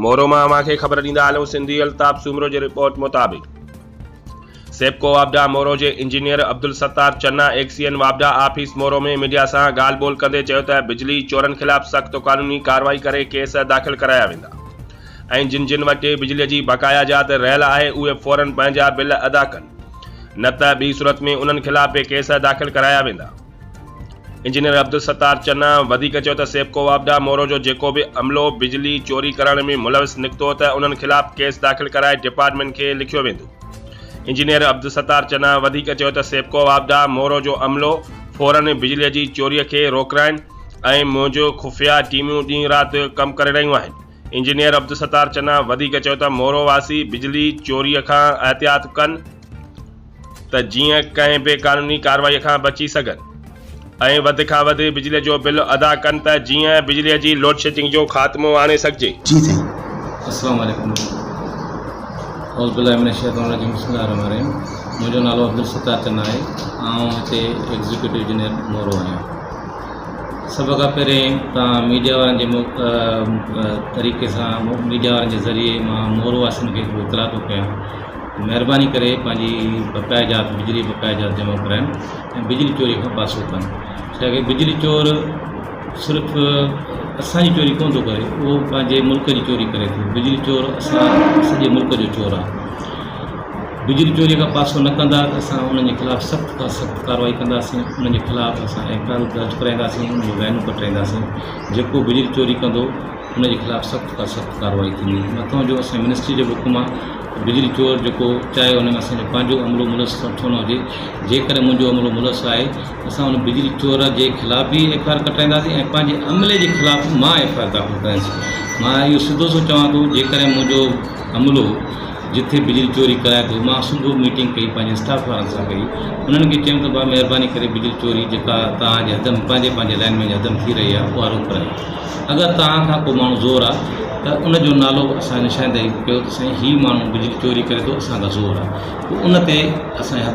مورو مان اوهان کي خبر ڏيندا هلون سنڌي الطاف سومرو جي رپورٽ مطابق سيپڪو واپڊا مورو جي انجنيئر عبدالستار چنا ايڪسيئن واپڊا آفيس مورو ۾ ميڊيا سان ڳالهه ٻولهه ڪندي چيو ته بجلي چورن خلاف سخت قانوني ڪارروائي ڪري ڪيس داخل ڪرايا ويندا ۽ جن جن وٽ بجلي جي بقايا جات رهيل آهي اهي فورن پنهنجا بل ادا ڪن نه ته ٻي صورت ۾ انهن خلاف به ڪيس داخل ڪرايا ويندا. انجنيئر عبدالستار چنا وڌيڪ چيو ته سيپڪو واپڊا مورو جو جيڪو به عملو بجلي چوري ڪرڻ ۾ ملوث نڪتو ته انهن خلاف ڪيس داخل ڪرائي ڊپارٽمينٽ کي لکيو ويندو. انجنيئر عبدالستار چنا وڌيڪ چيو ته سيپڪو واپڊا مورو جو عملو فورن بجلي جي چوري کي روڪرائين ۽ منهنجو خفيه ٽيمون ڏينهن رات ڪم ڪري رهيون آهن. انجنيئر عبدالستار چنا وڌيڪ چيو ته مورو واسي بجلي چوري کان احتياط ڪن. ته جيئن ڪنهن به قانوني ڪارروائي کان بچي سگهن ۽ وڌ کان وڌ بجلي جو بل ادا ڪن ته جيئن بجلي جي لوڊشيڊنگ جو خاتمو آڻي سگهجي. جي سائين. السلام عليڪم اعوذ بالله من الشيطان الرجيم بسم الله الرحمن الرحيم منهنجو نالو عبدالستار چنا آهي آئون هتي ايگزيڪيوٽو انجنيئر مورو آهيان سڀ کان پهرين توهان ميڊيا وارن جي طريقي سان ميڊيا وارن جي ذريعي مان مورو واسين کي هڪڙو اطلاع ٿو ڪيان مهرباني ڪري پنهنجي بقايا جات بجلي بقايا جات جمع ڪرائن ۽ بجلي چوري کان پاسو ڪن ڇاڪاڻ بجلي چور صرف اسانجي چوري ڪونه ٿو ڪري اهو پنهنجي ملڪ جي چوري ڪري ٿو بجلي چور اسان سڄي ملڪ جو چور آهي بجلي چوري کان پاسو نه ڪندا ته اسان انهن جي خلاف سخت کان سخت ڪارروائي ڪنداسين انهن جي خلاف اسان ايف I R درج ڪرائينداسين انهن جون لائنون ڪٽرائينداسين جيڪو بجلي چوري ڪندو ان جي خلاف سخت کان سخت ڪارروائي ٿيندي. مٿئون جو اسان جي منسٽري جو به حڪم آهي ته بجلي چور جيڪو چاهي ان ۾ اسان جو پنهنجو عملو ملوث ڇو نه هجي جيڪڏهن منهنجو عملو ملوث آهي ته اسان ان بجلي چور جي خلاف به ايف I R ڪٽرائينداسين ۽ پنهنجي عملي جي خلاف به مان ايف I R داخل ڪرائيندس. مان اهو سڌو سو چوان ٿو جيڪڏهن منهنجو عملو جٿي بجلي چوري ڪرائي ٿو مان صبح ميٽنگ ڪئي پنهنجي اسٽاف وارن سان ڪئي انهن کي چيم ته ڀاء مهرباني ڪري بجلي چوري جيڪا توهان جي حد ۾ پنهنجي پنهنجي لائن مين جي حد ۾ ٿي رهي آهي اها روڪرايو. اگر توهان کان ڪو ماڻهو زور آ ته ان جو نالو به اسان نشاندهي ڪيو ته سائين هي ماڻهو بجلي چوري ڪري ٿو اسان کان زور آ پوء ان تي اسان.